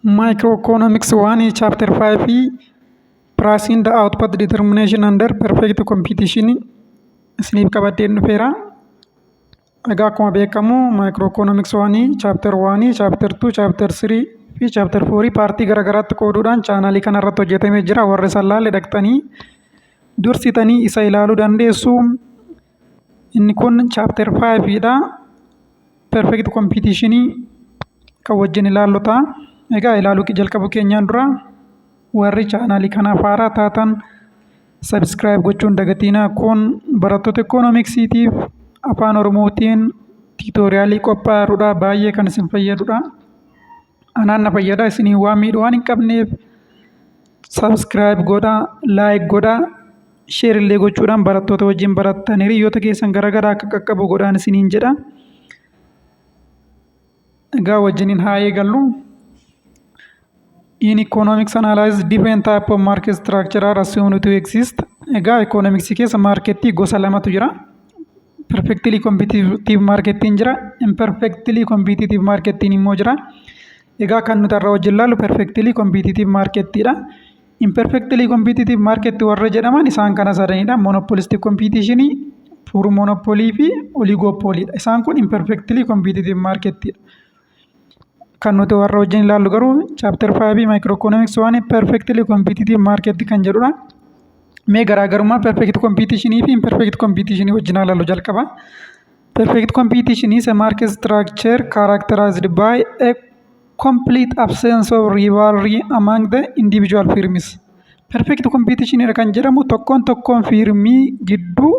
Microeconomics 1 chapter 5 Price and Output Determination Under Perfect Competition isiniif qabadheen dhufeera. Egaa akkuma beekamu Microeconomics 1 chapter 1 chapter 2 chapter 3 fi chapter 4 paartii garaagaraatti qooduudhaan chaanaalii kanarratti hojjetamee jira. Warri isaan laalle dhaqxanii dursitanii isa ilaaluu dandeessu. Inni kun chapter 5 dha. Perfect Competition kan wajjin ilaallu ta'a. Egaa ilaaluu jalqabuu keenyaan dura warri chaanaalii kanaaf haaraa taatan subscribe gochuun dagatinaa. Kun barattoota ikoonomiksiitiif afaan Oromootiin tutorialii qophaa'uudha. Baay'ee kan isin fayyadudha. Anaan na fayyada, isinii waan miidhu waan hin qabneef subscribe godhaa, like godhaa, share illee gochuudhaan barattoota wajjin barattan hiriyoota keessan garaagaraa akka qaqqabu godhaan isiniin jedha. Egaa wajjiniin haa eegallu. In economics analysis, different type of market structure are assumed to exist. Egaa economics keessa marketii gosa lamatu jira. Perfectly competitive marketiin jira. Imperfectly competitive marketiin immoo jira. Egaa kan nuti irra wajjin ilaallu perfectly competitive marketidha. Imperfectly competitive market warra jedhaman isaan kana sadanidha. Monopolistic competition, pure monopoly fi oligopoly dha. Isaan kun imperfectly competitive marketidha. Kan nuti warra wajjin ilaallu garuu chapter 5 microeconomics 1 perfectly competitive market kan jedhudha. Mee garaagarummaa perfect competition fi imperfect competition wajjin ilaallu jalqaba. Perfect competition is a market structure characterized by a complete absence of rivalry among the individual firms. Perfect competition kan jedhamu tokkoon tokkoon firmii gidduu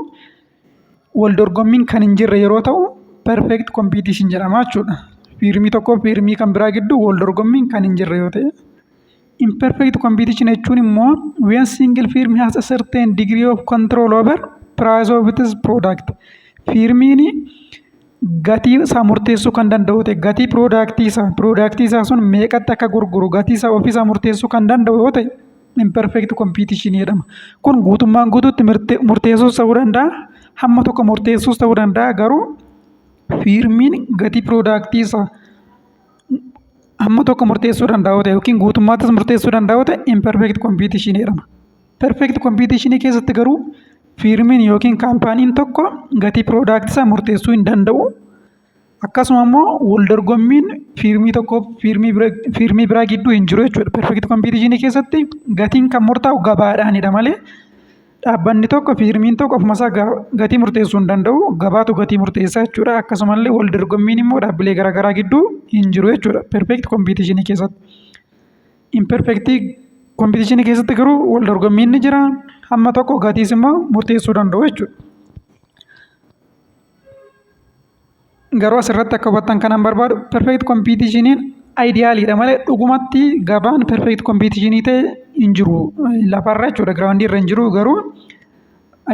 wal dorgommiin kan hin jirre yeroo ta'u perfect competition jedhama jechuudha. Firmii tokkoo firmii kan biraa gidduu wal dorgommiin kan hin jirre yoo ta'e. Imperfect competition jechuun immoo when single firm has a certain degree of control over price of its product. Firmiin gatii isaa murteessuu kan danda'u ta'e, gatii productii isaa sun meeqatti akka gurguru gatii isaa ofii isaa murteessuu kan danda'u yoo ta'e, imperfect competition jedhama. Kun guutummaan guutuutti murteessuus ta'uu danda'a, hamma tokko murteessuus ta'uu danda'a, garuu firmiin gatii productii isaa hamma tokko murteessuu danda'u ta'e yookiin guutummaattis murteessuu danda'u ta'e, imperfect competition jedhama. Perfect competition keessatti garuu firmiin yookiin kaampaaniin tokko gatii productii isaa murteessuu hin danda'u. Akkasuma immoo wal dorgommiin firmii tokkoof firmii biraa gidduu hin jiru jechuudha. Perfect competition keessatti gatiin kan murtaa'u gabaadhaanidha malee dhaabbanni tokko, firmiin tokko ofuma isaa gatii murteessuu hin danda'u. Gabaatu gatii murteessaa jechuudha. Akkasumallee wal dorgommiin immoo dhaabbilee garaagaraa gidduu hin jiru jechuudha. Perfect competition keessatti. Imperfect competition keessatti garuu wal dorgommiin ni jira. Hamma tokko gatiis immoo murteessuu danda'u jechuudha. Garuu asirratti akka hubattan kanan barbaadu, perfect competitioniin idealiidha malee dhugumatti gabaan perfect competitionii ta'e hin jiru lafarra jechuudha, groundii irra hin jiru. Garuu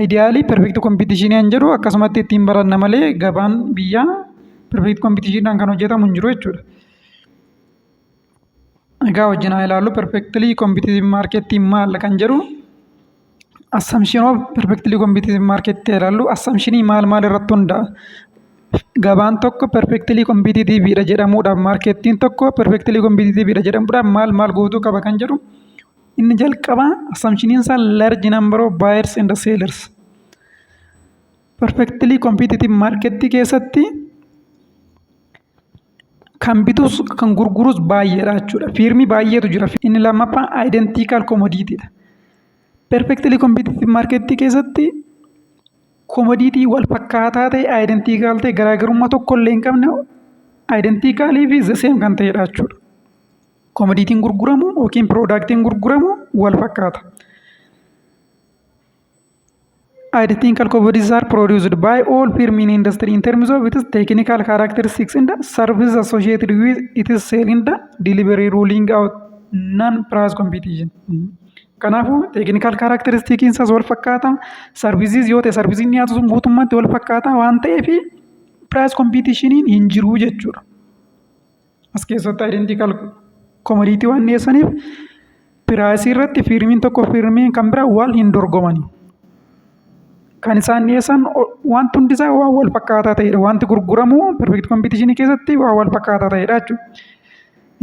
idealii perfect competitionii hin jedhu akkasumatti ittiin baranna malee gabaan biyyaa perfect competitioniidhaan kan hojjetamu hin jiru jechuudha. Egaa wajjin haa ilaallu, perfectly competitive marketiin maal kan jedhu, assumption of perfectly competitive market ilaallu. Assumptionii maal maal irratti hundaa'a? Gabaan tokko perfectly competitive dha jedhamuudhaaf, marketiin tokko perfectly competitive dha jedhamuudhaaf maal maal guutuu qaba kan jedhu, inni jalqabaa assumptioniin isaa large number of buyers and sellers. Perfectly competitive market keessatti kan bitus kan gurgurus baay'eedha jechuudha. Firmii baay'eetu jira. Inni lammaffaa identical commodity dha. Perfectly competitive market keessatti commodity wal fakkaataa ta'e, identical ta'e, garaagarummaa tokko illee hin qabne, identicalii fi the same kan ta'edha jechuudha. Commodityn gurguramu yookiin productiin gurguramu wal fakkaata. Identical commodities are produced by all firms in industry in terms of its technical characteristics and services associated with its sale and delivery, ruling out non-price competition. Kanaafuu technical characteristics isaas wal fakkaata. Services yoo ta'e, serviceiin dhiyaatu sun guutummaatti wal fakkaata waan ta'eef price competitioniin hin jiru jechuudha. As keessatti identical commodity waan dhiyeessaniif priceii irratti firmiin tokko firmiin kan biraa wal hin dorgomani. Kan isaan dhiyeessan wanti hundisaa waan wal fakkaataa ta'edha. Wanti gurguramu perfect competition keessatti waan wal fakkaataa ta'edha jechuudha.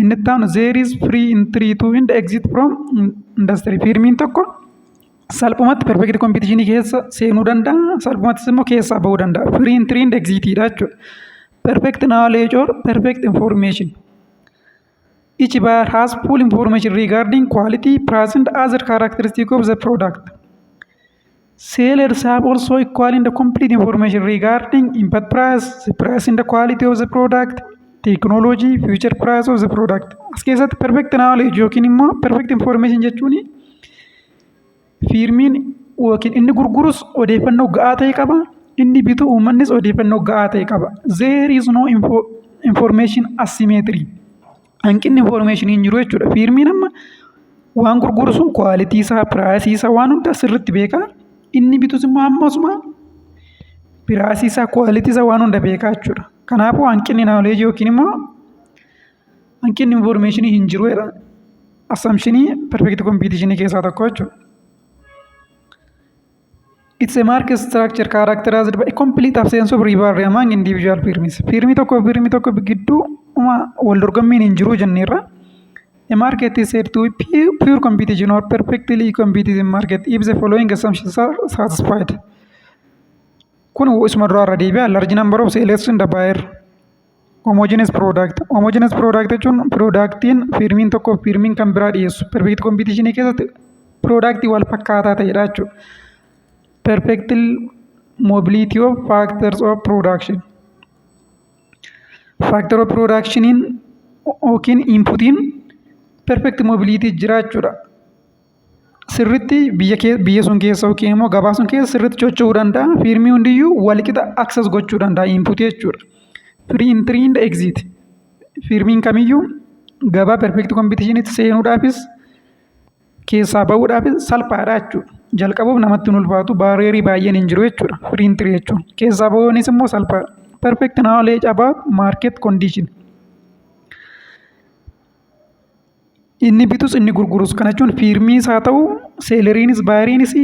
Inni itti aanu, there is free entry to and exit from industry. Firmiin tokko salphumatti perfect competition keessa seenuu danda'a, salphumattis immoo keessaa bahuu danda'a. Free entry and exit dha jechuudha. Perfect knowledge or perfect information. Each buyer has full information regarding quality, price and other characteristics of the product. Sellers have also equal and complete information regarding input price, the price and the quality of the product, technology, future price of the product. As keessatti perfect knowledge yookiin immoo perfect information jechuun firmiin yookiin inni gurgurus odeeffannoo ga'aa ta'e qaba. Inni bitu uummannis odeeffannoo ga'aa ta'e qaba. There is no information asymmetry. Hanqinni information hin jiru jechuudha. Firmiin amma waan gurguru sun quality isaa, price isaa, waan hunda sirriitti beeka. Inni bitus immoo ammasuma price isaa, quality isaa, waan hunda beekaa jechuudha. Kanaafuu hanqinni knowledge yookiin immoo hanqinni information hin jiru jedha. Assumptionii perfect competition keessaa tokko jechuudha. It's a market structure characterized by a complete absence of rivalry among individual firms. Firmii tokko firmii tokko gidduu wal dorgommiin hin jiru jenneerra. A market is said to be pure competition or perfectly competitive market if the following assumptions are satisfied. Kun isuma duraa irra deebi'a. Large number of sellers and the buyer. Homogeneous product. Homogeneous product jechuun productiin firmiin tokko firmiin kan biraa dhiyeessu. Perfect competition keessatti productii wal fakkaataa ta'edha jechuudha. Perfect mobility of factors of production. Factor of productioniin yookiin inputiin perfect mobility jira jechuudha. Sirriitti biyya sun keessa yookiin immoo gabaa sun keessa sirriitti socho'uu danda'a. Firmii hundiyyuu walqixa access gochuu danda'a inputii jechuudha. Free entry and exit. Firmiin kamiyyuu gabaa perfect competitionitti seenuudhaafis keessaa bahuudhaafis salphaadha jechuudha. Jalqabuuf namatti hin ulfaatu, barrierii baay'een hin jiru jechuudha. Free entry jechuun. Keessaa bahuunis immoo salphaadha. Perfect knowledge about market condition. Inni bitus inni gurgurus, kana jechuun firmiis haa ta'u selleriinis buyeriinis,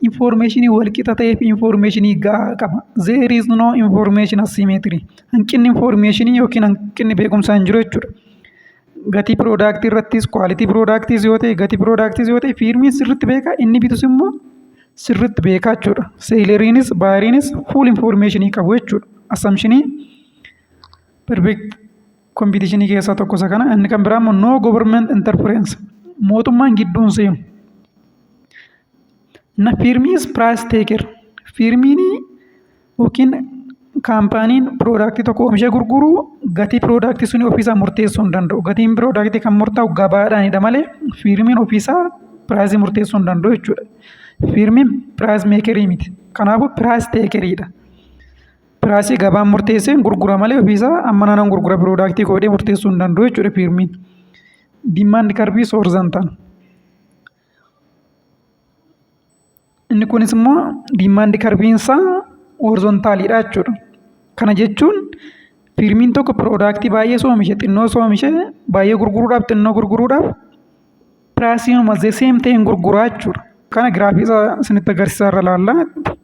informationii walqixa ta'ee fi informationii gahaa qaba. There is no information asymmetry. Hanqinni informationii yookiin hanqinni beekumsaa hin jiru jechuudha. Gatii productii irrattis, quality productiis yoo ta'e, gatii productiis yoo ta'e, firmiin sirriitti beeka, inni bitus immoo sirriitti beekaa jechuudha. Selleriinis buyeriinis full informationii qabu jechuudha. Assumptionii perfect competitionii keessaa tokko isa kana. Inni kan biraa immoo no government interference. Mootummaan gidduun seenu. Na firm is price taker. Firmiin yookiin companyn productii tokko oomishee gurguru gatii productii suni ofiisaa murteessuu hin danda'u. Gatiin productii kan murtaa'u gabaadhaanidha malee firmiin ofiisaa priceii murteessuu hin danda'u jechuudha. Firmiin price makerii miti. Kanaafuu price takeriidha. Priceii gabaan murteessee gurgura malee ofiisaa amma nanan gurgura productii godhee murteessuu hin danda'u jechuudha firmiin. Demand curve is horizontal. Inni kunis immoo demand curveiinsaa horizontaliidha jechuudha. Kana jechuun firmiin tokko productii baay'ee oomishe, xinnoo oomishe, baay'ee gurguruudhaaf, xinnoo gurguruudhaaf, priceiinuma the same ta'een gurguraa jechuudha. Kana giraafii isaa isinitti agarsiisaa irra ilaalla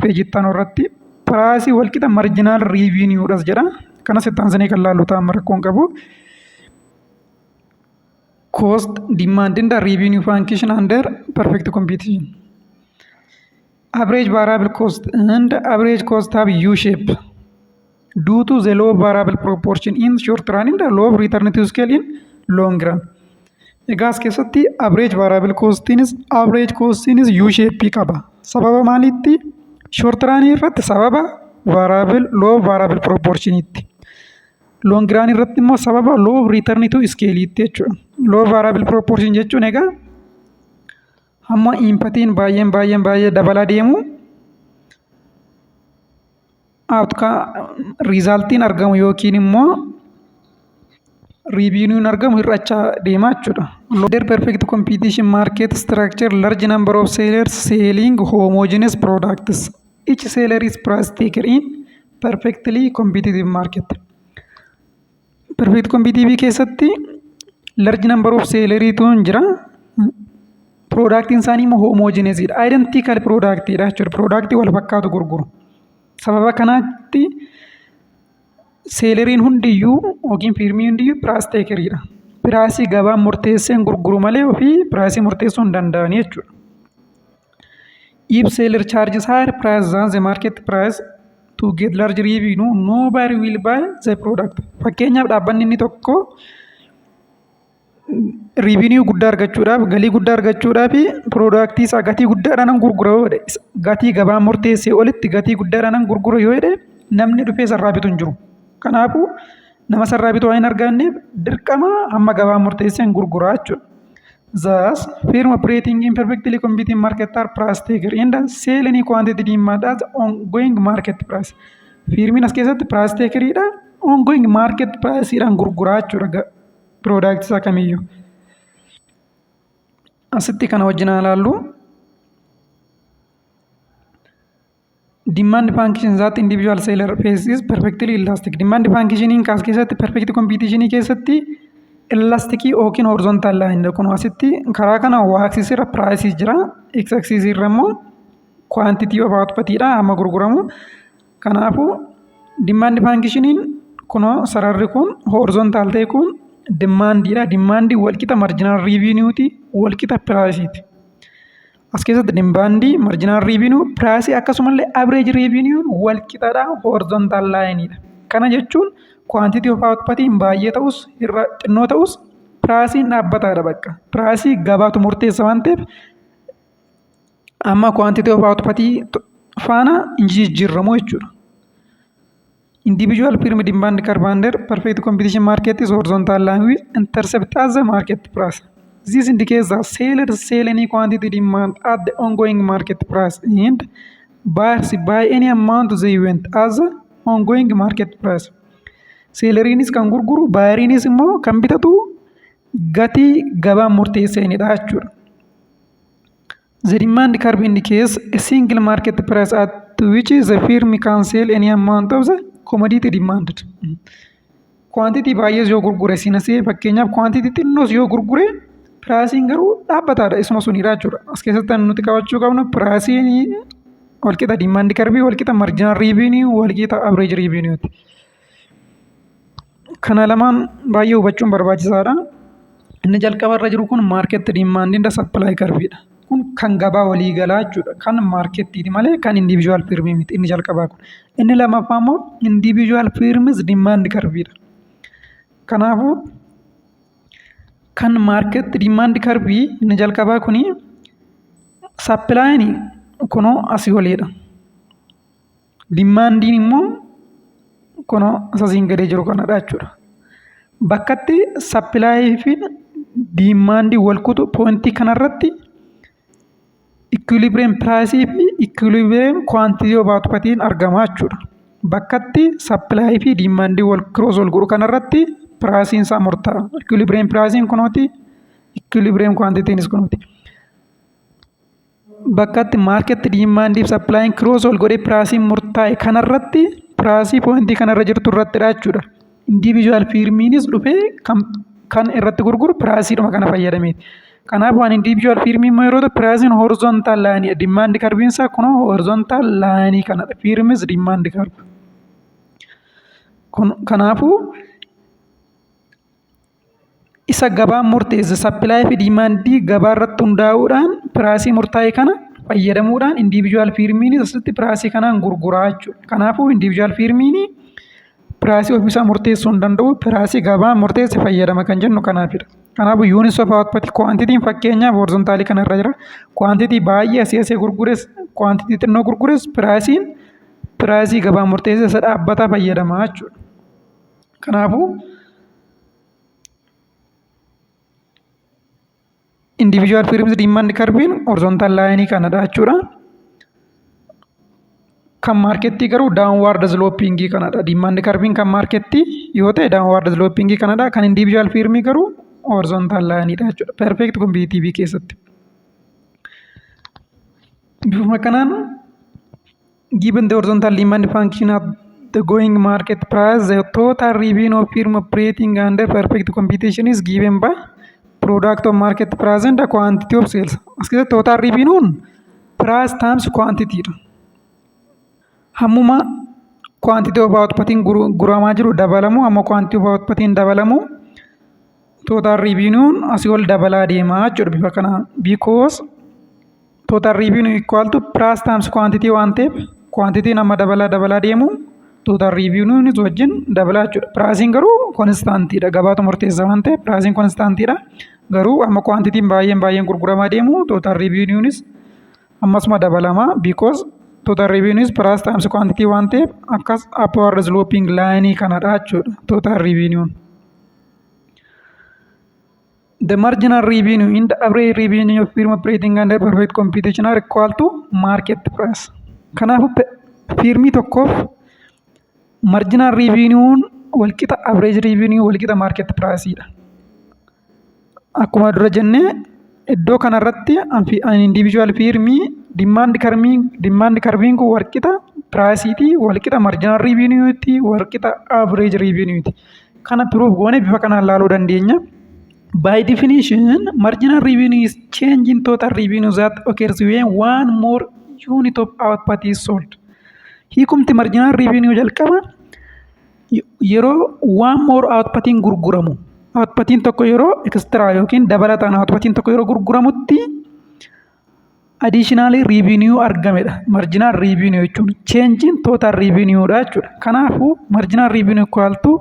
peejii itti aanu irratti. Priceii walqixa marginal revenuedhas jedha. Kanas itti aansanii kan laallu ta'an rakkoon qabu. Cost, demand and revenue function under perfect competition. Average variable cost and average cost have U shape due to the low variable proportion in short run and the law of return to scale in long run. Egaa as keessatti average variable costiinis average costiinis U shape qaba. Sababa maaliitti? Short run irratti sababa variable low variable proportionitti. Long run irratti immoo sababa law of return to scale'itti jechuudha. Low variable proportion jechuun egaa hamma inputiin baay'een baay'een baay'ee dabalaa deemu resultiin argamu yookiin immoo revenueun argamu hir'achaa deemaa jechuudha. Under perfect competition market structure, large number of sellers selling homogeneous products. Each seller is price taker in perfectly competitive market. Perfect competitive keessatti large number of selleriitu jira. Productiin isaanii immoo homogeneousidha. Identical productiidha jechuudha. Productii wal fakkaatu gurguru. Sababa kanaatti selleriin hundiyyuu yookiin firmiin hundiyyuu price takeriidha. Priceii gabaan murteesseen gurguru malee ofii priceii murteessuu hin danda'anii jechuudha. If seller charges higher price than the market price to get large revenue, no buyer will buy the product. Fakkeenyaaf, dhaabbanni inni tokko revenue guddaa argachuudhaaf, galii guddaa argachuudhaaf productii isaa gatii guddaadhaan gurgura yoo jedhe, gatii gabaan murteessee olitti gatii guddaadhaan gurgura yoo jedhe, namni dhufee sarraa bitu hin jiru. Kanaafuu nama sarraa bitu waan hin arganneef dirqama hamma gabaan murteesseen gurguraa jechuudha. Thus, firm operating in perfectly competing market are price taker and sell any quantity demand at ongoing market price. Firmiin as keessatti price takeriidha. Ongoing market priceidhaan gurguraa jechuudha product isaa kamiyyuu. Asitti kana wajjin haa ilaallu. Demand function that individual seller face is perfectly elastic. Demand functioniin kaas keessatti perfect competition keessatti elasticii yookiin horizontal line kun asitti karaa kana y axis irra price jira. X axis irra immoo quantity of output dha amma gurguramu. Kanaafuu demand functioniin kunoo sararri kun horizontal ta'e kun demandiidha. Demandii walqixa marginal revenue'ti, walqixa price'ti. As keessatti demandii, marginal revenue, priceii akkasumallee average revenue'n walqixadha, horizontal lineidha. Kana jechuun quantity of outputiin baay'ee ta'us, irra xinnoo ta'us, priceiin dhaabbataadha bakka. Priceii gabaatu murteessa waan ta'eef amma quantity of outputii faana hin jijjiiramu jechuudha. Individual firm demand curve under perfect competition market is horizontal line with intercept as the market price. This indicates that sellers sell any quantity demand at the ongoing market price and buyers buy any amount they want as the ongoing market price. Selleriinis kan gurguru, buyeriinis immoo kan bitatu gatii gabaan murteessanidha jechuudha. The demand curve indicates a single market price at which the firm can sell any amount of the commodity demanded. Quantity baay'ees yoo gurgure sinasee, fakkeenyaaf quantity xinnoos yoo gurgure, priceiin garuu dhaabbataadha, isuma sunidha jechuudha. As keessatti kan nuti qabachuu qabnu priceiin walqixa demand curve, walqixa marginal revenue, walqixa average revenue'ti. Kana lamaan baay'ee hubachuun barbaachisaadha. Inni jalqaba irra jiru kun market demand and supply curveidha. Kun kan gabaa waliigalaa jechuudha. Kan marketiiti malee kan individual firmii miti inni jalqabaa kun. Inni lammaffaa immoo individual firms demand curveidha. Kanaafuu kan market demand curve inni jalqabaa kuni supplyin kunoo asii oliidha. Demandiin immoo kunoo asasiin gadee jiru kanadha jechuudha. Bakkatti supplyii fi demandii wal kutu pointii kanarratti equilibrium priceii fi equilibrium quantity of outputiin argama jechuudha. Bakkatti supplyii fi demandii wal cross wal godhu kanarratti priceiin isaa murtaa'a. Equilibrium priceiin kunooti, equilibrium quantitynis kunooti. Bakkatti market demandii fi supplyin cross wal godhee priceiin murtaa'e kanarratti, priceii pointii kanarra jirtu irrattidha jechuudha. Individual firmiinis dhufee kan irratti gurguru priceiidhuma kana fayyadameeti. Kanaaf waan individual firmii immoo yeroo ta'u priceiin horizontal lineii demand curveiin isaa kunoo horizontal lineii kanadha. Firm's demand curve. Kanaafuu isa gabaan murteesse supplyii fi demandii gabaa irratti hundaa'uudhaan priceii murtaa'e kana fayyadamuudhaan individual firmiinis asitti priceii kanaan gurguraa jechuudha. Kanaafuu individual firmiin priceii ofiisaa murteessuu hin danda'u, priceii gabaan murteesse fayyadama kan jennu kanaafidha. Kanaafuu units of output quantityn fakkeenyaaf horizontalii kana irra jira. Quantity baay'ee asii asii gurgures, quantity xinnoo gurgures, priceiin priceii gabaan murteesse isa dhaabbataa fayyadama jechuudha. Kanaafuu individual firms demand curveiin horizontal lineii kanadha jechuudha. Kan marketii garuu downward slopingii kanadha. Demand curveiin kan marketii yoo ta'e downward slopingii kanadha. Kan individual firmii garuu horizontal lineiidha jechuudha. Perfect competitive keessatti. Bifuma kanaan, given the horizontal demand function at the going market price, the total revenue of firm operating under perfect competition is given by product of market price and the quantity of sales. As keessatti total revenuun price times quantity dha. Hammuma quantity of outputiin gurguramaa jiru dabalamu, amma quantity of outputiin dabalamu, Total revenue'n asii ol dabalaa deemaa jechuudha bifa kanaan. Because total revenue equal to price times quantity waan ta'eef, quantity amma dabalaa dabalaa deemu, total revenue'nis wajjin dabalaa jechuudha. Priceiin garuu constantiidha. Gabaatu murteessa waan ta'eef priceiin constantiidha. Garuu amma quantityn baay'een baay'een gurguramaa deemu, total revenue'nis ammasuma dabalamaa, because total revenue's price times quantity waan ta'eef, akkas upward sloping line kanadha jechuudha total revenue'n. The marginal revenue and the average revenue of firm operating under perfect competition are equal to market price. Kanaafuu firmii tokkoof marginal revenue'n walqixa average revenue walqixa market price dha. Akkuma dura jennee, iddoo kanarratti individual firmii demand curveiin kun walqixa priceiitii, walqixa marginal revenue'ti, walqixa average revenue'ti. Kana proof goone bifa kanaan laaluu dandeenya. By definition, marginal revenue is change in total revenue that occurs when one more unit of output is sold. Hiikumti marginal revenue jalqaba yeroo one more outputiin gurguramu, outputiin tokko yeroo extra yookiin dabalataan outputiin tokko yeroo gurguramutti additional revenue argamedha. Marginal revenue jechuun change in total revenue dha jechuudha. Kanaafuu marginal revenue equal to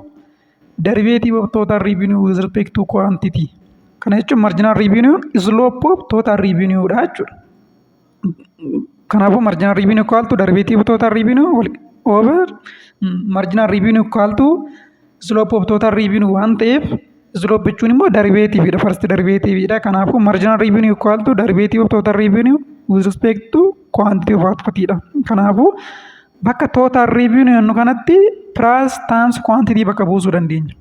derivative of total revenue with respect to quantity. Kana jechuun marginal revenue slope of total revenue dha jechuudha. Kanaafuu marginal revenue equal to derivative of total revenue over marginal revenue equal to slope of total revenue waan ta'eef, slope jechuun immoo derivative dha, first derivative dha. Kanaafuu marginal revenue equal to derivative of total revenue with respect to quantity of output dha. Kanaafuu bakka total revenue jennu kanatti price times quantity bakka buusuu dandeenya.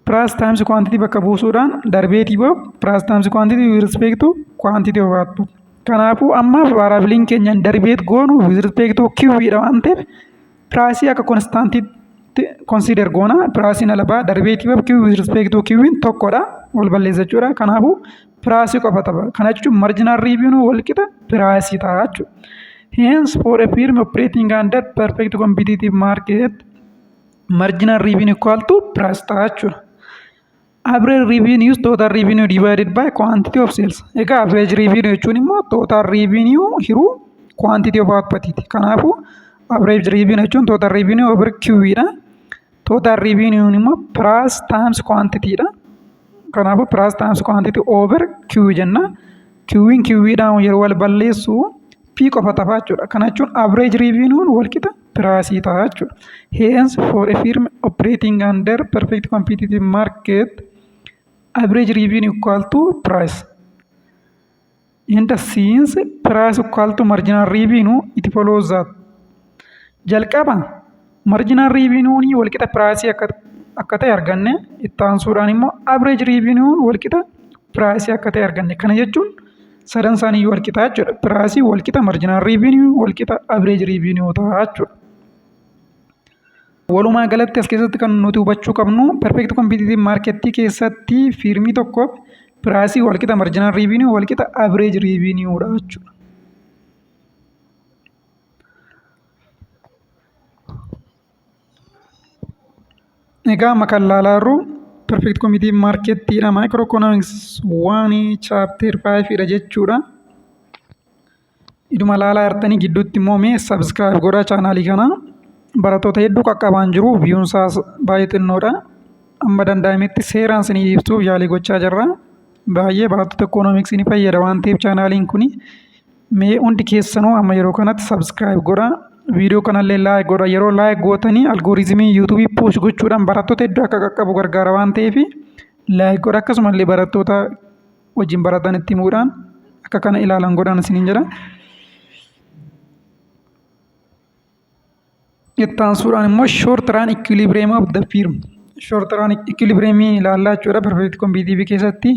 Price times quantity bakka buusuudhaan derivative of price times quantity with respect to quantity of output. Kanaafuu amma variableiin keenya derivate goonu with respect to Q dha waan ta'eef, priceii akka constantiitti consider goona. Priceiin alabaa derivative of Q with respect to Q tokkodha, wal balleessa jechuudha. Kanaafuu priceii qofa ta'a. Kana jechuun marginal revenue wal qixa priceii ta'a jechuudha. Hence, for a firm operating under perfect competitive market, marginal revenue equal to price ta'a jechuudha. Average revenue is total revenue divided by quantity of sales. Egaa average revenue jechuun immoo total revenue hiruu quantity of output ti. Kanaafuu average revenue jechuun total revenue over Q dha. Total revenue immoo price times quantity dha. Kanaafuu price times quantity over Q jenna. Q'n Q dhaan yeroo wal balleessu P qofa tafa jechuudha. Kana jechuun average revenue wal qixa priceii ta'a jechuudha. Hence, for a firm operating under perfect competitive market, average revenue equal to price. And since price equal to marginal revenue, it follows that jalqaba marginal revenue wal qixa priceii akka ta'e arganne, itti aansuudhaan immoo average revenue wal qixa priceii akka ta'e arganne. Kana jechuun sadan isaanii wal qixa jechuudha. Priceii wal qixa marginal revenue wal qixa average revenue ta'a jechuudha. Walumaa galatti as keessatti kan nuti hubachuu qabnu, perfect competitive marketii keessatti firmii tokkoof priceii wal qixa marginal revenue wal qixa average revenue dha jechuudha. Egaa amma kan ilaalaa jirru perfect competitive marketiidha. Microeconomics 1 chapter 5 dha jechuudha. Iduma ilaalaa jirtanii gidduutti immoo mee subscribe godhaa channelii kana. Barattoota hedduu qaqqabaan jiru, viewn isaas baay'ee xinnoodha. Amma danda'ametti seeraan isinii ibsuuf yaalii gochaa jirra. Baay'ee barattoota economicsii ni fayyada waan ta'eef channeliin kuni, mee hundi keessanuu amma yeroo kanatti subscribe godhaa. Viidiyoo kanallee like godhaa. Yeroo like gootanii algorithmii YouTubeii push gochuudhaan barattoota hedduu akka qaqqabu gargaara waan ta'eef, like godhaa. Akkasumallee barattoota wajjin baratan itti himuudhaan akka kana ilaalan godhaan isiniin jedha. Itti aansuudhaan immoo short run equilibrium of the firm. Short run equilibrium ilaallaa jechuudha perfect competitive keessatti.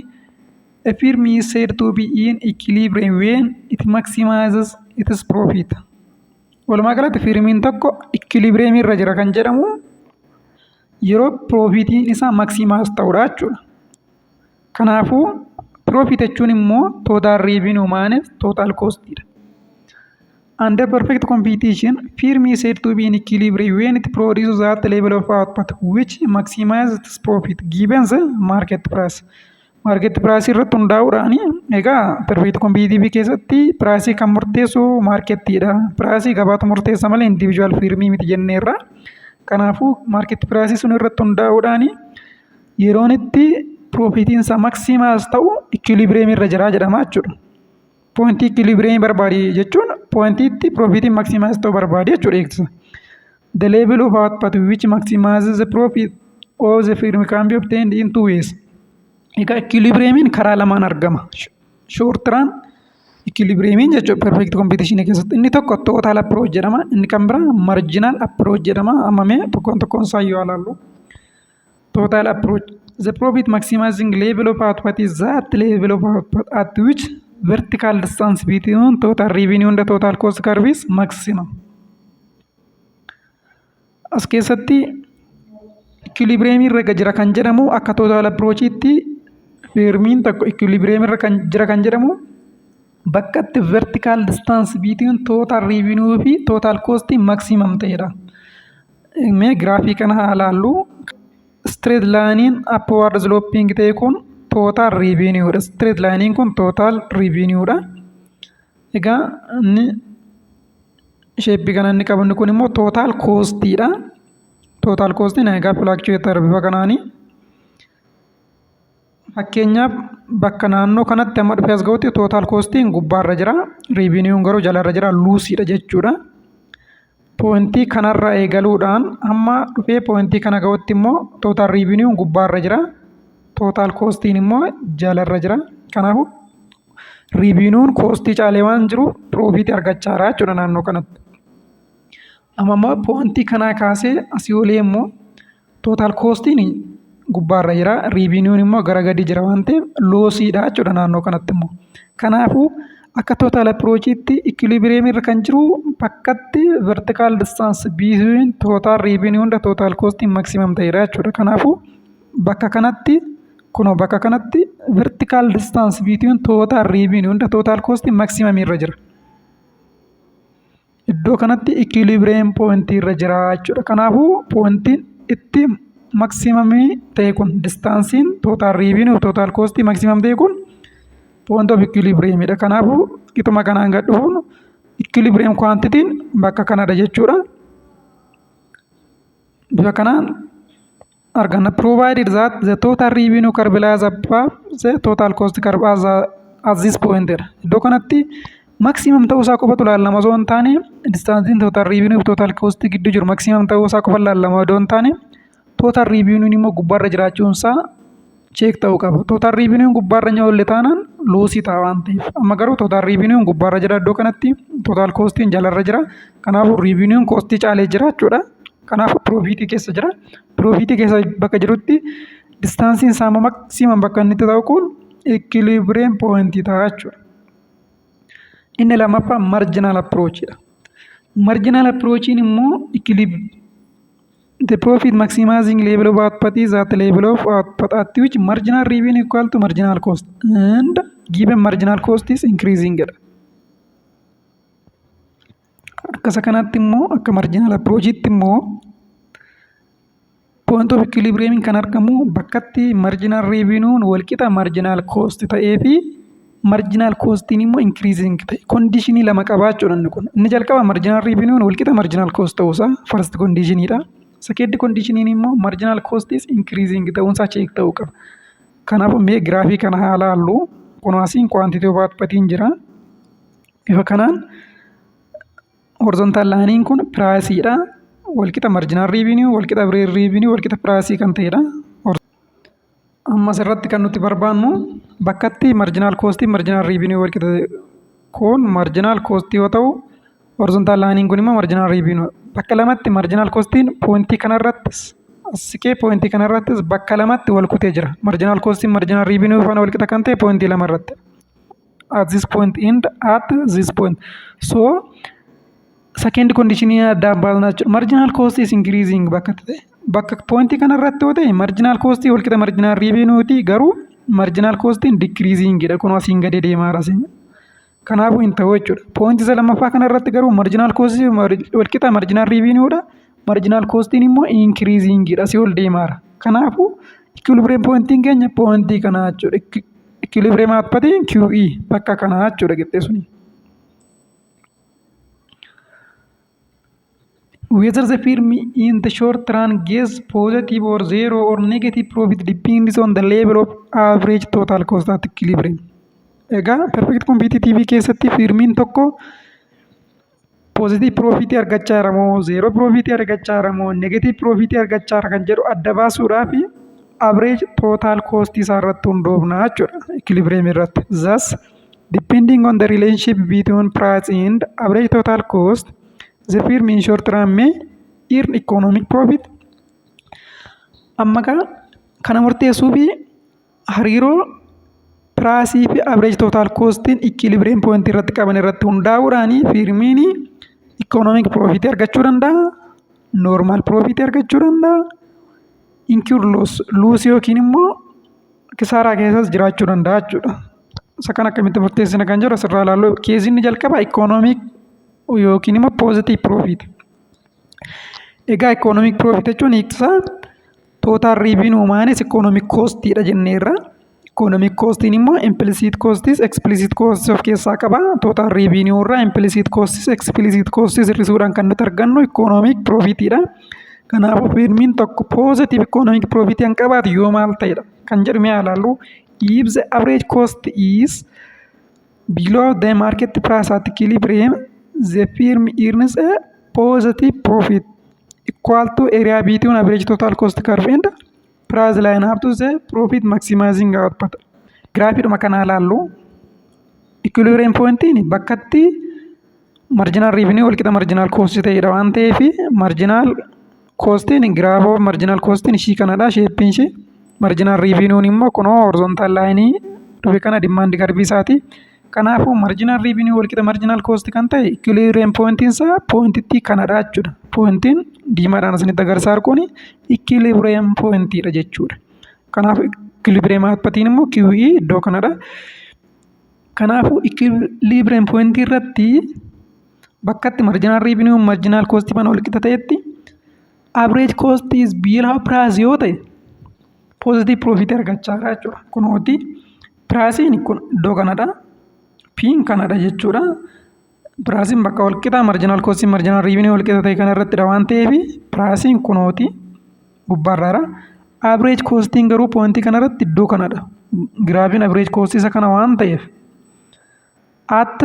A firm is said to be in equilibrium when it maximizes its profit. Walumaa galatti firmiin tokko equilibrium irra jira kan jedhamu yeroo profitiin isaa maximize ta'udha jechuudha. Kanaafuu profit jechuun immoo total revenue minus total cost dha. Under perfect competition, firm is said to be in equilibrium when it produces that level of output which maximizes its profit given the market price. Market price irratti hundaa'uudhaan, egaa perfect competitive keessatti price kan murteessu marketiidha. Price gabaatu murteessa malee individual firmii miti jenneerra. Kanaafuu market price sun irratti hundaa'uudhaan yeroon itti profitiin isaa maximize ta'u equilibrium irra jira jedhama jechuudha. Pointii equilibrium barbaadi jechuun pointii itti profitiin maximize ta'u barbaadi jechuudha eegsisa. The level of output which maximizes the profit of the firm can be obtained in two ways. Egaa equilibriumiin karaa lamaan argama. Short run equilibriumiin jechuudha perfect competition keessatti. Inni tokko total approach jedhama. Inni kan biraa marginal approach jedhama. Amma mee tokkoon tokkoon isaa yoo ilaallu. Total approach. The profit maximizing level of output is that level of output at which vertical distance between total revenue and the total cost curve is maximum. As keessatti equilibrium irra jira kan jedhamu, akka total approachiitti firmiin tokko equilibrium irra kan jira kan jedhamu bakka itti vertical distance between total revenue fi total cost maximum ta'edha. Mee giraafii kana haa ilaallu. Straight line upward sloping ta'e kun total revenue dha. Straight line kun total revenue dha. Egaa inni shapeii kana inni qabu kun immoo total cost dha. Total cost egaa fluctuate bifa kanaani. Fakkeenyaaf, bakka naannoo kanatti amma dhufee as gahutti total costiin gubbaarra jira. Revenuun garuu jalarra jira. Lossiidha jechuudha. Pointii kanarra eegaluudhaan hamma dhufee pointii kana gahutti immoo total revenuun gubbaarra jira. Total costiin immoo jalarra jira. Kanaafuu revenuun costii caalee waan jiruuf profitii argachaa jira jechuudha naannoo kanatti. Amma immoo pointii kanaa kaasee asii olee immoo total costiin gubbaarra jira. Revenuun immoo gara gadi jira waan ta'eef lossiidha jechuudha naannoo kanatti immoo. Kanaafuu akka total approachiitti equilibrium irra kan jiru bakkatti vertical distance between total revenue and total cost maximum ta'edha jechuudha. Kanaafuu bakka kanatti, kunoo bakka kanatti vertical distance between total revenue and total cost maximum irra jira. Iddoo kanatti equilibrium point irra jira jechuudha. Kanaafuu pointiin itti maximumii ta'e kun, distanceiin total revenue total cost maximum ta'e kun point of equilibrium dha. Kanaafuu qixuma kanaan gad dhufuun equilibrium quantityin bakka kanadha jechuudha. Bifa kanaan arganna. Provided that the total revenue curve lies above the total cost curve at this point dha. Iddoo kanatti maximum ta'uu isaa qofatu ilaalama osoo hin taane, distanceiin total revenue fi total cost gidduu jiru maximum ta'uu isaa qofa ilaalama osoo hin taane, total revenue immoo gubbaarra jiraachuun isaa check ta'uu qaba. Total revenue gubbaarra hin oolle taanaan lossii ta'a waan ta'eef. Amma garuu total revenue gubbaarra jira, iddoo kanatti total costiin jalarra jira. Kanaafuu revenue costii caalee jira jechuudha. Kanaafuu profitii keessa jira. Profitii keessa bakka jirutti distanceiin isaa immoo maximum bakka inni itti ta'u kun equilibrium pointii ta'a jechuudha. Inni lammaffaa marginal approachidha. Marginal approachiin immoo the profit maximizing level of output is at level of output at which marginal revenue equal to marginal cost and given marginal cost is increasing jedha. Akkasa kanatti immoo akka marginal approachitti immoo point of equilibrium kan argamu bakkatti marginal revenue walqixa marginal cost ta'ee fi marginal costiin immoo increasing ta'e. Conditionii lama qabaa jechuudha inni kun. Inni jalqaba marginal revenue walqixa marginal cost ta'uusaa first conditioniidha. Second conditioniin immoo marginal cost is increasing ta'uunsaa check ta'uu qaba. Kanaafuu mee giraafii kana haa laallu. Kun asiin quantity of outputiin jira. Bifa kanaan horizontal lineiin kun priceiidha. Walqixa marginal revenue, walqixa revenue, walqixa priceii kan ta'edha. Amma asirratti kan nuti barbaannu bakkatti marginal costii marginal revenue walqixa, kun marginal costii yoo ta'u, horizontal lineiin kun immoo marginal revenue. Bakka lamatti marginal costiin pointii kanarrattis as siqee pointii kanarrattis bakka lamatti wal kutee jira. Marginal costiin marginal revenue faana walqixa kan ta'e pointii lama irratti. At this point and at this point. So second condition addaan baasna jechuudha. Marginal cost is increasing bakka ta'e. Bakka pointii kanarratti yoo ta'e marginal costii walqixa marginal revenue garuu marginal costiin decreasing dha. Kun asiin gadi deemaa jira. Kanaafuu hin ta'u jechuudha. Pointii isa lammaffaa kana irratti garuu marginal costii walqixa marginal revenuedha. Marginal costiin immoo increasingidha, asii ol deemaara. Kanaafuu equilibrium pointiin keenya pointii kana jechuudha. Equilibrium outputiin QE bakka kanaa jechuudha qixxee suni. Whether the firm in the short run gets positive or zero or negative profit depends on the level of average total cost at equilibrium. Egaa perfect competitive keessatti firmiin tokko positive profit argachaa jira moo, zero profit argachaa jira moo, negative profit argachaa jira kan jedhu adda baasuudhaaf average total cost isaa irratti hundoofna jechuudha equilibrium irratti. Thus, depending on the relationship between price and average total cost, the firm in short run may earn economic profit. Amma kana murteessuu fi hariiroo priceii fi average total costiin equilibrium point irratti qaban irratti hundaa'uudhaan firmiin economic profit argachuu danda'a, normal profit argachuu danda'a, incur loss, loss yookiin immoo kisaaraa keessas jiraachuu danda'a jechuudha. Isa kana akkamitti murteessina kan jedhu asirraa ilaallu. Caseiin jalqaba economic yookiin immoo positive profit. Egaa economic profit jechuun hiiktisaa total revenue minus economic costiidha jenneerra. Economic costiin immoo implicit costis, explicit costis of keessaa qaba. Total revenue irraa implicit costis, explicit costis hir'isuudhaan kan nuti argannu economic profitidha. Kanaafuu firmiin tokko positive economic profit kan qabaatu yoo maal ta'edha kan jedhu mee ilaallu. If the average cost is below the market price at equilibrium, the firm earns a positive profit equal to area between average total cost curve and price line up to the profit maximizing output. Giraafiidhuma kana ilaallu. Equilibrium pointiin bakkatti marginal revenue walqixa marginal cost ta'edha waan ta'eef, marginal costiin, graph of marginal costiin ishii kanadha, shapeiin ishii. Marginal revenuun immoo kunoo horizontal lineii dhufe kana, demand curveii isaati. Kanaafuu marginal revenue walqixa marginal cost kan ta'e equilibrium pointiin isaa pointittii kanadha jechuudha. Pointiin diimaadhaan isinitti agarsiisaa jiru kun equilibrium pointiidha jechuudha. Kanaaf equilibrium outputiin immoo QE iddoo kanadha. Kanaafuu equilibrium pointii irratti bakkatti marginal revenue marginal cost faana walqixa ta'etti average cost is below price yoo ta'e positive profit argachaa jira jechuudha. Kunooti priceiin kun iddoo kanadha. Piin kanadha jechuudha. Priceiin bakka walqixa marginal costii marginal revenue walqixa ta'e kanarrattidha waan ta'eef priceiin kunooti gubbaarraadha. Average costiin garuu pointii kanarratti iddoo kanadha. Giraafiin average costii isa kana waan ta'eef at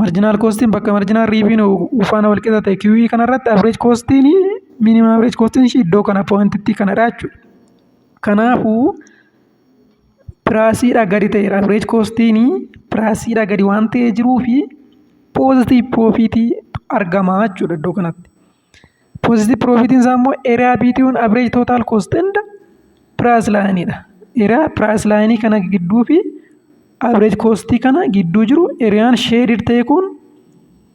marginal costiin bakka marginal revenue faana walqixa ta'e QE kanarratti average costiin, minimum average costiin ishii iddoo kana, pointittii kanadha jechuudha. Kanaafuu priceiidhaa gadi ta'eera. Average costiin priceiidhaa gadi waan ta'ee jiruu fi positive profitii argama jechuudha iddoo kanatti. Positive profitiin isaa immoo area between average total cost and price lineidha. Area price lineii kana gidduu fi average costii kana gidduu jiru, areaan shaded ta'e kun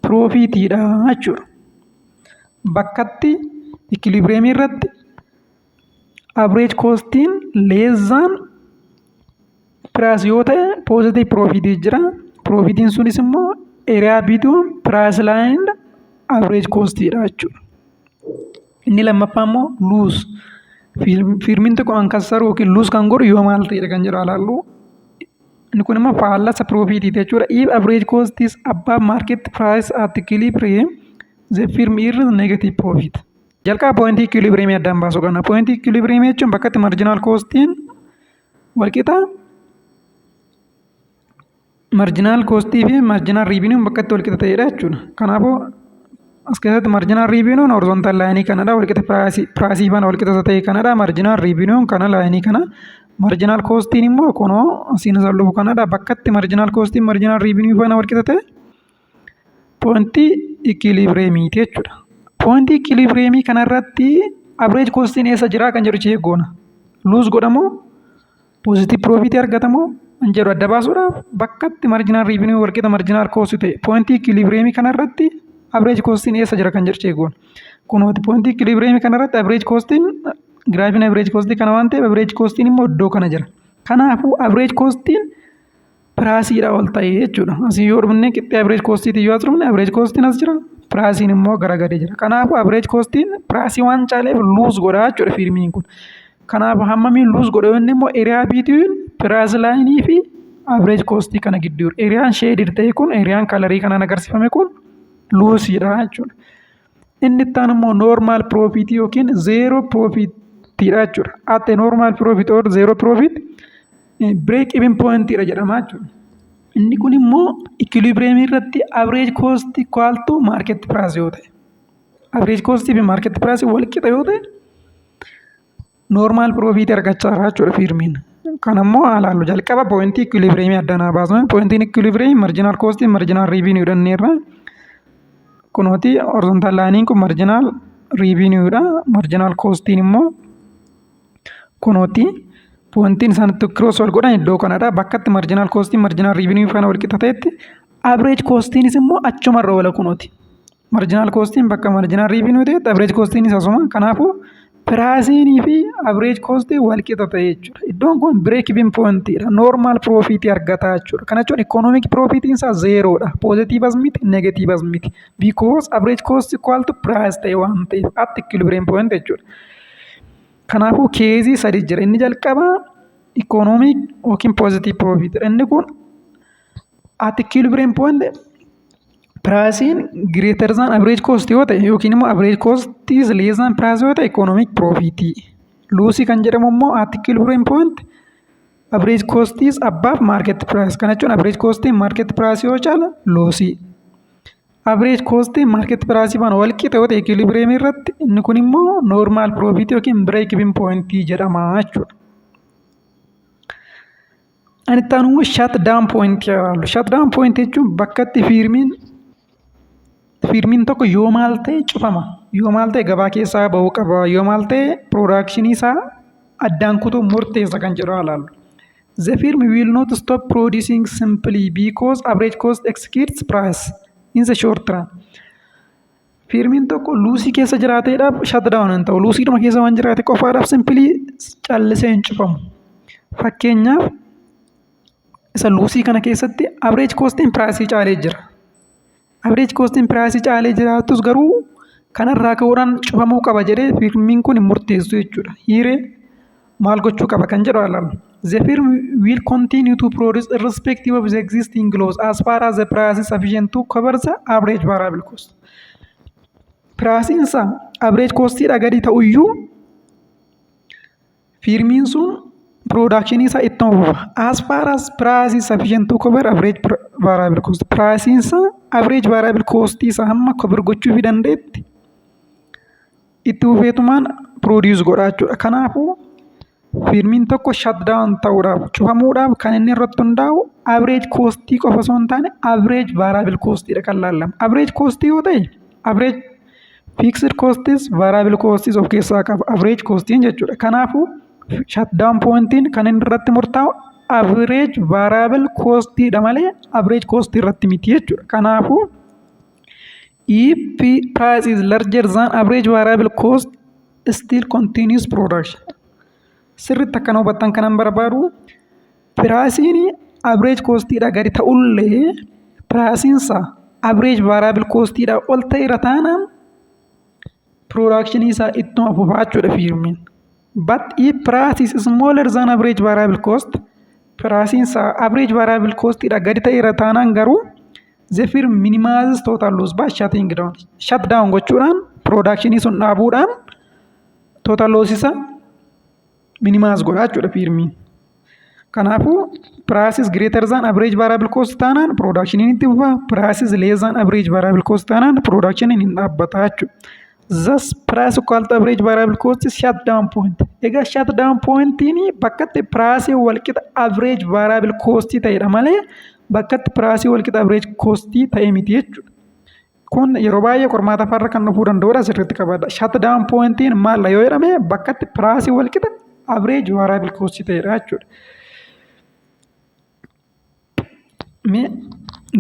profitiidha jechuudha. Bakkatti equilibriumii irratti average costiin less than price yoo ta'e positive profitii jira. Profitiin sunis immoo area between price line average costiidha jechuudha. Inni lammaffaa immoo loss. Firmiin tokko kan kassaru yookiin lose kan godhu yoo maal ta'edha kan jedhu ilaallu. Inni kun immoo faallasa profitiiti jechuudha. If average cost is above market price at equilibrium, the firm earns negative profit. Jalqaba pointii equilibrium addaan baasuu qabna. Pointii equilibrium jechuun bakka itti marginal costiin walqixa marginal costii fi marginal revenue bakka itti walqixa ta'edha jechuudha. Kanaafuu as keessatti marginal revenue horizontal lineii kanadha, walqixa priceii faana walqixa ta'e kanadha. Marginal revenue kana, lineii kana. Marginal costiin immoo kunoo asiin isa dhufu kanadha. Bakka itti marginal costiin marginal revenue faana walqixa ta'e pointii equilibriumiiti jechuudha. Pointii equilibriumii kanarratti average costiin eessa jira kan jedhu check goona. Lose godhamoo, positive profitii argatamoo kan jedhu adda baasuudhaaf bakka itti marginal revenue walqixa marginal cost ta'e pointii equilibriumii kanarratti average costiin eessa jira kan jedhu check goona. Kunooti pointii equilibriumii kanarratti average costiin, giraafiin average costii kana waan ta'eef average costiin immoo iddoo kana jira. Kanaafuu average costiin Priceiidha ol ta'e jechuudha. Asii yoo dhufne, qixxee average costiitii yoo as dhufne, average costiin as jira. Priceiin immoo gara gadi jira. Kanaafuu average costiin priceii waan caaleef lose godha jechuudha firmiin kun. Kanaaf hammamiin lose godha yoo inni immoo area between price lineii fi average costii kana gidduu jiru. Areaan shaded ta'e kun, areaan colorii kanaan agarsiifame kun lossiidha jechuudha. Inni itti aanu immoo normal profitii yookiin zero profitiidha jechuudha. At normal profit or zero profit, break even pointiidha jedhama jechuudha. Inni kun immoo equilibrium irratti average cost equal to market price yoo ta'e. Average cost fi market price wal qixa yoo ta'e, normal profit argachaa jira jechuudha firmiin. Kan immoo ilaallu jalqaba pointii equilibrium addanaa baasnu. Pointiin equilibrium marginal cost, marginal revenue jenneerra. Kunooti horizontal lineiin kun marginal revenue dha. Marginal costiin immoo kunooti. Pointiin isaan itti cross wal godhan iddoo kanadha. Bakka itti marginal costiin marginal revenue faana wal qixa ta'etti, average costiinis immoo achumarra oola kunooti. Marginal costiin bakka marginal revenue ta'etti, average costiinis asuma. Kanaafuu priceiinii fi average costii wal qixa ta'e jechuudha. Iddoon kun break even pointiidha. Normal profitii argata jechuudha. Kana jechuun economic profitiin isaa zerodha. Positiveas miti, negativeas miti. Because average cost equal to price ta'e waan ta'eef at equilibrium point jechuudha. Kanaafuu caseii sadi jira. Inni jalqabaa economic yookiin positive profit. Inni kun at equilibrium point priceiin greater than average cost yoo ta'e yookiin immoo average cost is less than price yoo ta'e, economic profit. Lossii kan jedhamu immoo at equilibrium point average cost is above market price. Kana jechuun average cost market price yoo caala, lossii. Average cost market price faana wal qixa yoo ta'e equilibrium irratti, inni kun immoo normal profit yookiin break even point jedhama jechuudha. Ani itti aanu immoo shut down point ilaallu. Shut down point jechuun bakka itti firmiin tokko yoo maal ta'e cufama. Yoo maal ta'e gabaa keessaa bahuu qaba. Yoo maal ta'e productionii isaa addaan kutuu murteessa kan jedhu ilaallu. The firm will not stop producing simply because average cost exceeds price in the short run. Firmiin tokko lossii keessa jiraateedhaaf shut down hin ta'u. Lossiidhuma keessa waan jiraate qofaadhaaf simply callisee hin cufamu. Fakkeenyaaf, isa lossii kana keessatti average costiin priceii caalee jira. Average costiin priceii caalee jiraatus garuu kanarraa ka'uudhaan cufamuu qaba jedhee firmiin kun hin murteessu jechuudha. Hiiree maal gochuu qaba kan jedhu ilaallu. The firm will continue to produce irrespective of the existing loss as far as the price is sufficient to cover the average variable cost. Priceiin isaa average costiidha gadi ta'uyyuu firmiin sun productionii isaa ittuma fufa. As far as price is sufficient to cover average variable cost. Priceiin isaa average variable cost isaa hamma cover gochuu fi danda'etti itti fufeetumaan produce godha jechuudha. Kanaafuu firmiin tokko shut down ta'uudhaaf, cufamuudhaaf kan inni irratti hundaa'u average costii qofa osoo hin taane average variable costiidha kan laallamu. Average costii yoo ta'e, average fixed costis variable costis of keessaa qaba average costiin jechuudha. Kanaafuu shut down pointiin kan inni irratti murtaa'u average variable costiidha malee average costii irratti miti jechuudha. Kanaafuu if price is larger than average variable cost, still continues production. Sirriitti akkana hubattan kanan barbaadu, priceiin average costiidha gadi ta'ullee priceiinsa average variable costiidha ol ta'eera taanaan productionii isaa ittuma fufaa jechuudha firmiin. But if price is smaller than average variable cost, priceiinsa average variable costiidha gadi ta'eera taanaan garuu, the firm minimizes total loss by shutting down. Shut down gochuudhaan, productionii sun dhaabuudhaan total loss isa minimize godha jechuudha firmiin. Kanaafuu price is greater than average variable cost taanaan productioniin itti fufa, price is less than average variable cost taanaan productioniin hin dhaabbata jechuudha. Thus price equal to average variable cost is shut down point. Egaa shut down pointiin bakka itti price walqixa average variable cost ta'edha malee bakka itti price walqixa average cost ta'e miti jechuudha. Kun yeroo baay'ee qormaata afaarra kan dhufuu danda'udha, sirriitti qabadha. Shut down pointiin maal yoo jedhame, bakka itti price walqixa average variable cost ta'edha jechuudha. Mee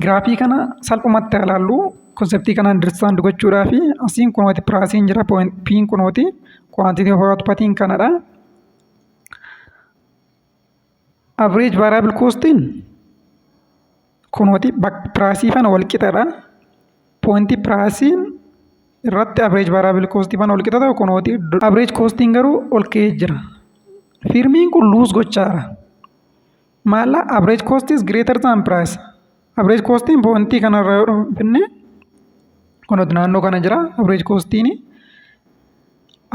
graphii kana salphumatti ilaallu, conceptii kana understand gochuudhaa fi asiin kunooti priceiin jira, P'n kunooti, quantity of outputiin kanadha. Average variable costiin Kunooti priceii faana wal qixadha. Pointii priceiin irratti average variable costii faana wal qixa ta'u kunooti. Average costiin garuu ol ka'ee jira. Firmiin kun lose gochaadha. Maalla average cost is greater than price. Average costiin pointii kanarra yoo dhufne, kunooti naannoo kana jira average costiin.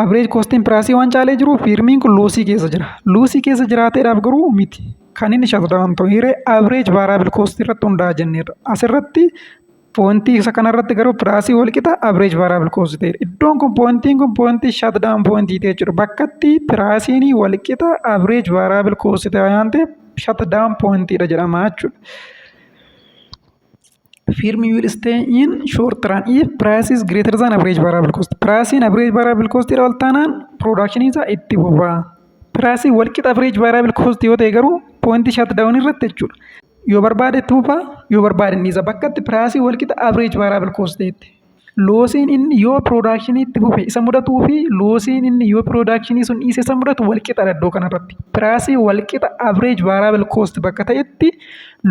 Average costiin priceii waan caalee jiru, firmiin kun lossii keessa jira. Lossii keessa jiraateedhaaf garuu miti. Kan inni shutdown ta'u hiree average variable cost irratti hundaa'a jenneerra. Asirratti pointii isa kanarratti garuu priceii wal qixa average variable cost ta'edha. Iddoon kun, pointiin kun, pointii shutdown pointii ta'e jechuudha. Bakkatti priceiin wal qixa average variable cost ta'e waan ta'eef, shutdown pointiidha jedhama jechuudha. Firm will stay in short run if price is greater than average variable cost. Priceiin average variable cost irra ol taanaan production isaa itti fufa. Priceii wal qixa average variable cost yoo ta'e garuu pointii shutdown irratti jechuudha. Yoo barbaade itti fufa, yoo barbaade ni isa, bakka itti priceii wal qixa average variable cost ta'etti. Lossiin inni yoo productionii itti fufe isa mudatuu fi lossiin inni yoo productionii sun dhiise isa mudatu wal qixadha iddoo kanarratti. Priceii wal qixa average variable cost bakka ta'etti,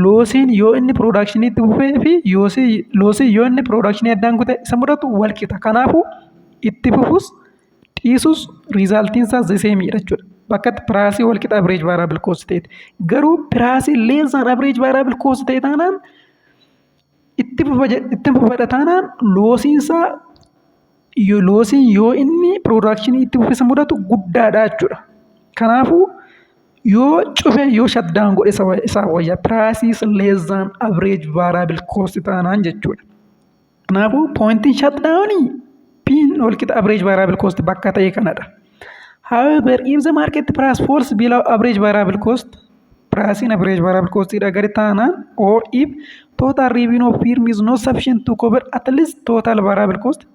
lossiin yoo inni productionii itti fufee fi lossiin yoo inni productionii addaan kute isa mudatu wal qixa. Kanaafuu itti fufus dhiisus resultiin isaa the sameidha jechuudha. Bakka itti priceii wal qixa average variable cost ta'etti. Garuu priceii less than average variable cost ta'e taanaan, itti fufadha taanaan, lossiinsaa, lossiin yoo inni productionii itti fufe isa mudatu guddaadha jechuudha. Kanaafuu yoo cufe, yoo shutdown godhe isaaf wayya, price less than average variable cost taanaan jechuudha. Kanaafuu pointiin shutdownii P'n wal qixa average variable cost bakka ta'e kanadha. However, if the market price falls below average variable cost, pricing average variable cost dha gadi taanaan, or if total revenue of firm is not sufficient to cover at least total variable cost.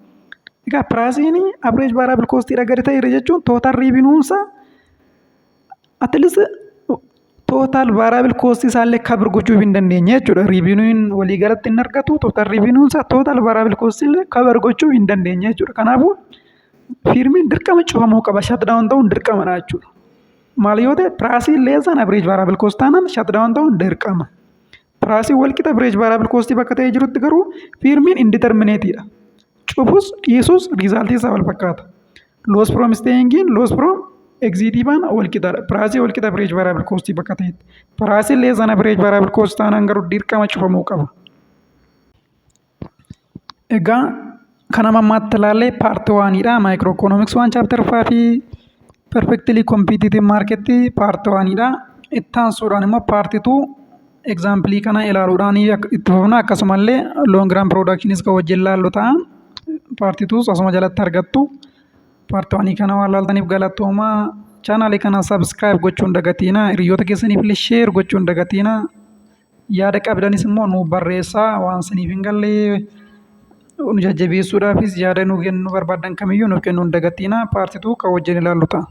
Egaa pricing average variable cost dha gadi ta'eera jechuun total revenue isaa at least total variable cost isaallee cover gochuu hin dandeenye jechuudha. Revenue walii galatti hin argatu, total revenue isaa total variable cost illee cover gochuu hin dandeenye jechuudha. Kanaafuu firmiin dirqama cufamuu qaba, shutdown ta'uun dirqamadha jechuudha. Maal yoo ta'e? Priceiin less than average variable cost taanaan shutdown ta'uun dirqama. Priceiin wal qixa average variable cost bakka ta'ee jirutti garuu firmiin indeterminateidha. Cufus dhiisus resultii isaa wal fakkaata. Loss from stayingiin loss from exitii faana wal qixaadha. Priceii wal qixa average variable cost bakka ta'etti. Priceiin less than average variable cost taanaan garuu dirqama cufamuu qaba. Egaa kana ammaatti ilaallee part oneidha. Microeconomics one chapter fiveii perfectly competitive market part oneidha. Itti aansuudhaan immoo part two exampleii kana ilaaluudhaan itti fufna, akkasumallee long run productionis kan wajjin ilaallu ta'a. Part twos asuma jalatti argattu. Part oneii kana waan laaltaniif galatoomaa. Channelii kana subscribe gochuun dagatiina. Hiriyoota keessaniif illee share gochuun dagatiina. Yaada qabdanis immoo nu barreessaa, waan saniif hin galle nu jajjabeessuudhaafis yaada nu kennuu barbaadan kamiyyuu nuuf kennuu hin dagatiina. Part two kan wajjin ilaallu ta'a.